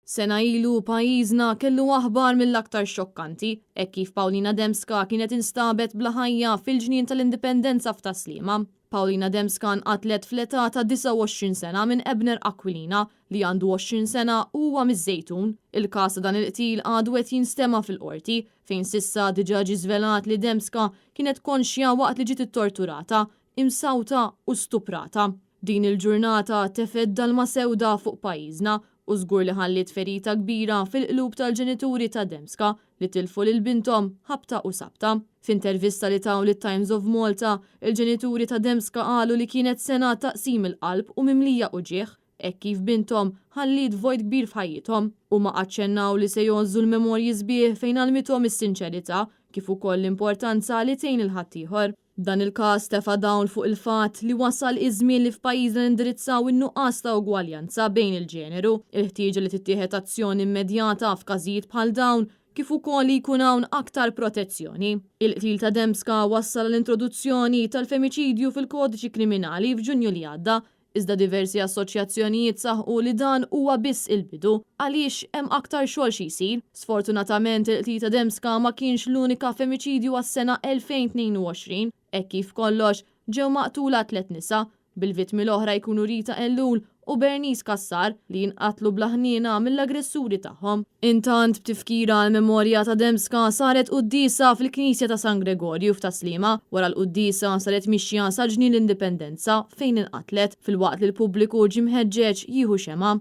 Sena ilu pajjiżna kellu aħbar mill-aktar xokkanti hekk kif Paulina Dembska kienet instabet bla ħajja fil-Ġnien tal-Indipendenza f'Tas-Sliema. Paulina Dembska nqatlet fl-età ta' 29 sena minn Abner Aquilina li għandu 20 sena u huwa miż-Żejtun. Il-każ ta' dan il-qtil għadu qed jinstema' fil-Qorti fejn s'issa diġà ġie żvelat li Dembska kienet konxja waqt li ġiet ittorturata, imsawta u stuprata. Din il-ġurnata tefgħet dalma sewda fuq pajjiżna u żgur li ħalliet ferita kbira fil-qlub tal-ġenituri ta' Dembska li tilfu lil binthom ħabta u sabta. F'intervista li taw lit-Times of Malta, il-ġenituri ta' Dembska qalu li kienet sena ta' qsim il-qalb u mimlija uġigħ hekk kif binthom ħalliet vojt kbir f'ħajjithom. Huma aċċennaw li se jgħożżu l-memorji sbieħ fejn għallmithom is-sinċerità kif ukoll l-importanza li tgħin lil ħaddieħor. Dan il-każ tefa' dawl fuq il-fatt li wasal iż-żmien li f'pajjiżna nindirizzaw in-nuqqas ta' ugwaljanza bejn il-ġeneru, il-ħtieġa li tittieħed azzjoni immedjata f'każijiet bħal dawn kif ukoll li jkun hawn aktar protezzjoni. Il-qtil ta' Dembska wassal għall-introduzzjoni tal-femiċidju fil-Kodiċi Kriminali f'Ġunju li għadda Iżda diversi assoċjazzjonijiet saħqu li dan huwa biss il-bidu, għaliex hemm aktar xogħol xi jsir. Sfortunatament il-qtil ta' Dembska ma kienx l-unika femiċidju għas-sena 2022, hekk kif b'kollox ġew maqtula tlett nisa, bil-vittmi l-oħra jkunu Rita Ellul u Bernice Cassar li jinqatlu bla ħniena mill-aggressuri tagħhom. Intant, b'tifkira għall-memorja ta' Dembska saret quddiesa fil-Knisja ta' San Gregorju f'Tas-Sliema. Wara l-quddiesa saret mixja sa Ġnien l-Indipendenza fejn inqatlet, filwaqt li l-pubbliku ġie mħeġġeġ jieħu xemgħa.